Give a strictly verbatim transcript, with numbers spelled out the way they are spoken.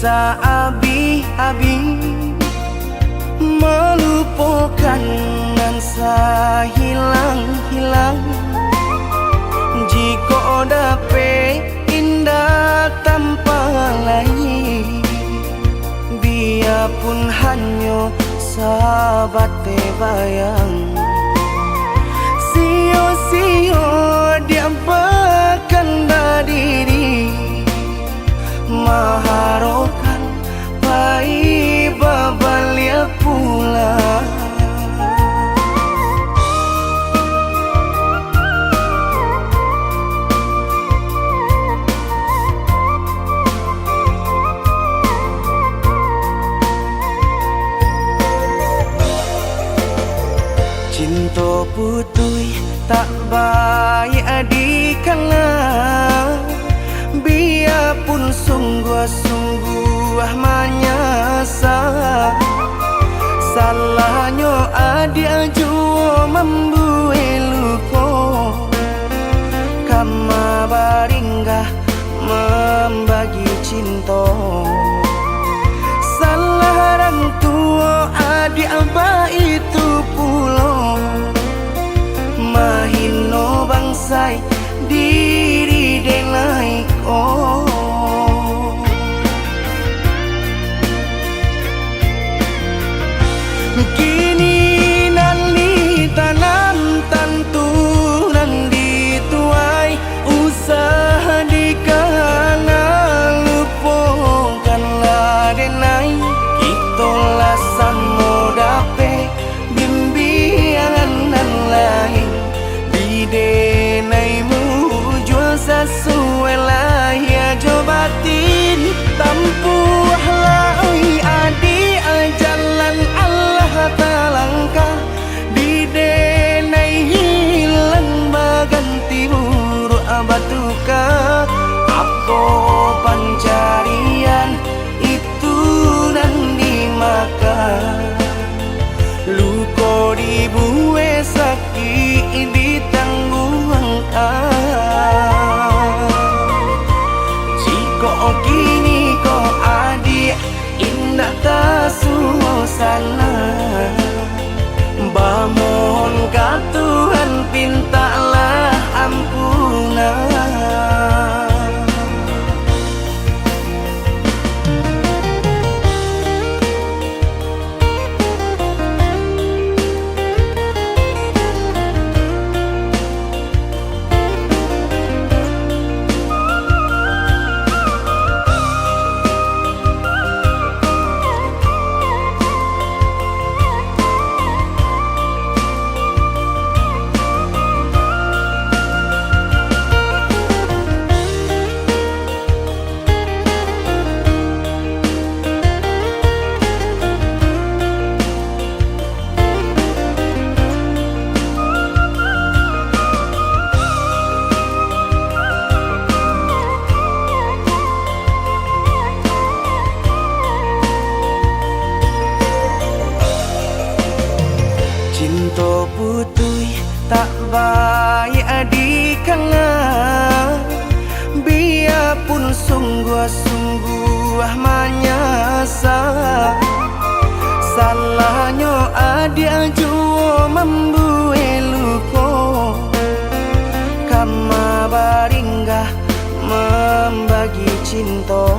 Saabih-abih malupokan nan sahilang-hilang. Jikok dapek indak tampa lai, biyapun hanyo sabateh bayang. Sio-sio diampakan badiri, maharokan pai babaliak pulang. Cinto putuih tak baiak dikana, biyapun sungguah-sungguah manyasa. Salahnyo adiak juo mambuek luko, kama baringgah mambagi cinto. Salah rang tuo adiak baitu pulo, mahino bangsai diri denai ko. Kini nan ditanam tantu nan dituai, usah dikana lupokanlah denai. Kito lah samo dapek bimbiangan nan lain, di denai mujua sasuai lahia jo batin. Tampuahlah oi adiak jalan alah talangkah, di denai hilang baganti buruak batuka. Apo pancarian itu nan dimakan? Luko dibuek, sakik ditangguangkan. Jikok kini ko adiak indak tasuo sana, bamohon ka Tuhan pintaklah ampunan. Cinto putuih tak baiak dikana, biyapun sungguah-sungguah manyasa. Salahnyo adiak juo mambuek luko, kama baringgah mambagi cinto.